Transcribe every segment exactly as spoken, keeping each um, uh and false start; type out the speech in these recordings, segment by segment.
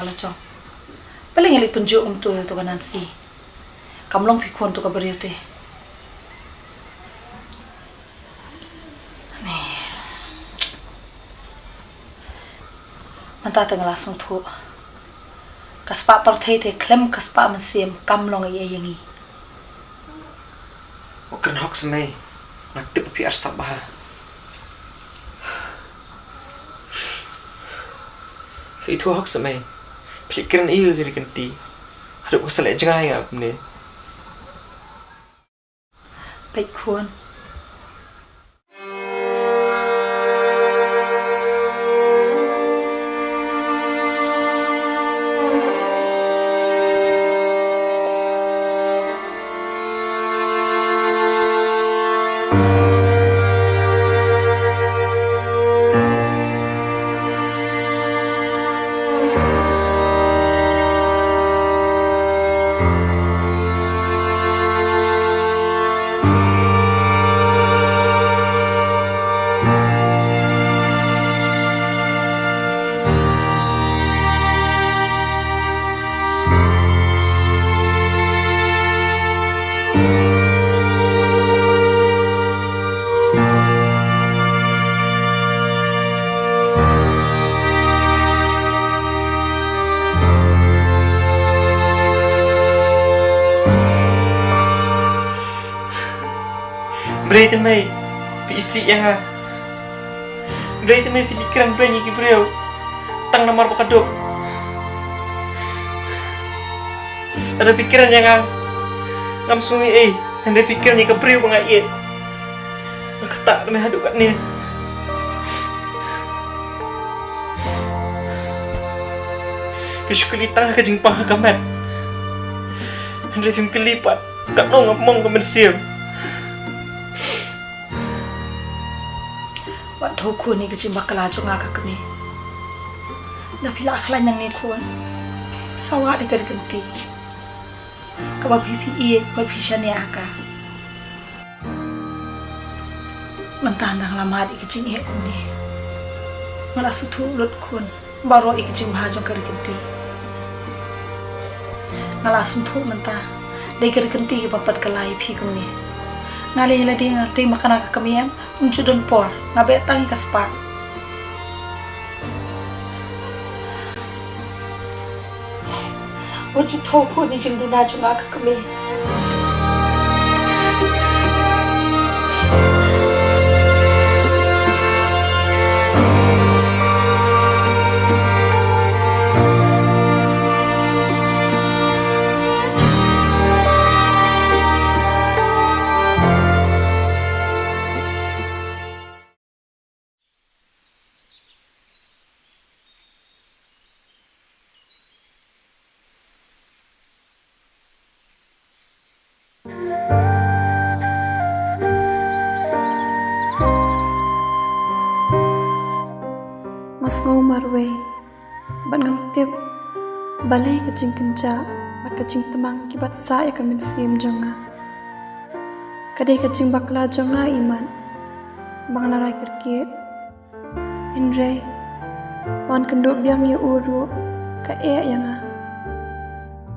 La jong. Balei ngi leh pynjur kumto ïa uto ka Nancy. Kam long phi khun uto ka briew te. Mynta te nga la sngewthuh. Ka spah pyrthei te khlem ka spah mynsiem kam long ei ei ïa ngi. Wat kren hok Samei, nga tip phi arsap bha. Te ithuh hok Samei, phi kren ïa ka Rikynti. Haduh ka sa leh jngai nga kumne. Peit khun. Brei te mei, phi isih ïa nga. Brei te mei phi leit kren beiñ ïa ki briew. Tang namar ba ka duk. Lada phi kren ïa nga, ngam sngew ei ei. Hynrei phi kren ïa ka briew ba nga ïeit. Nga ktah te mei haduh katne. Phi shu kylli tang ha ka jingpang ha ka met. Hynrei phim kylli pat katno nga mong ka mynsiem. Wat thew khun ïa ka jingbakla jong nga ka kmie. Da phi la khlaiñ nangne khun, sa wad ïa ka Rikynti, kaba phi phi ïeit, ba phi shaniah ha ka. Mynta nga dang la mad ïa ka jingeh kumne. Nga la sngewthuh lut khun baroh ïa ka jingbha jong ka Rikynti. Nga la sngewthuh mynta dei ka Rikynti kaba pat kylla ïa phi kumne. Nga lei lade nga dei ma kane ka kmie em, ym ju don por, nga beh tang ïa ka spah. Wat ju thew khun ïa ka jingduna jong nga ka kmie. Nga sngew marwei bad ngam tip balei ka jingkynjah bad ka jingtmang ki bat sah ïa ka mynsiem jong nga. Ka dei ka jingbakla jong nga imat ba nga la rai kyrkieh. Hynrei ba ngan kynduh biang ïa u ruh ka eh ïa nga.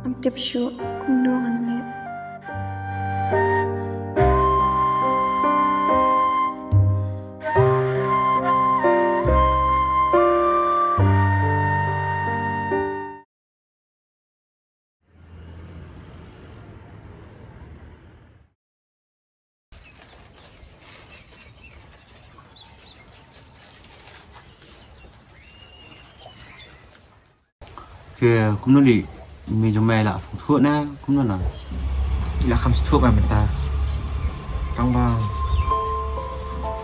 Ngam tip shuh kumno ngan leh. Te kumno lei, mei jong mei la sngewthuh ne kumno na? La kham sngewthuh ba mynta. Tang ba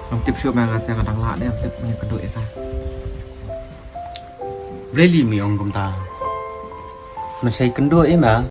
ngam tip shuh ba nga te nga dang lah ne, ngam tip mei kynduh ïa ka. Balei lei mei ong kumta? Mei sa kynduh ïa ma,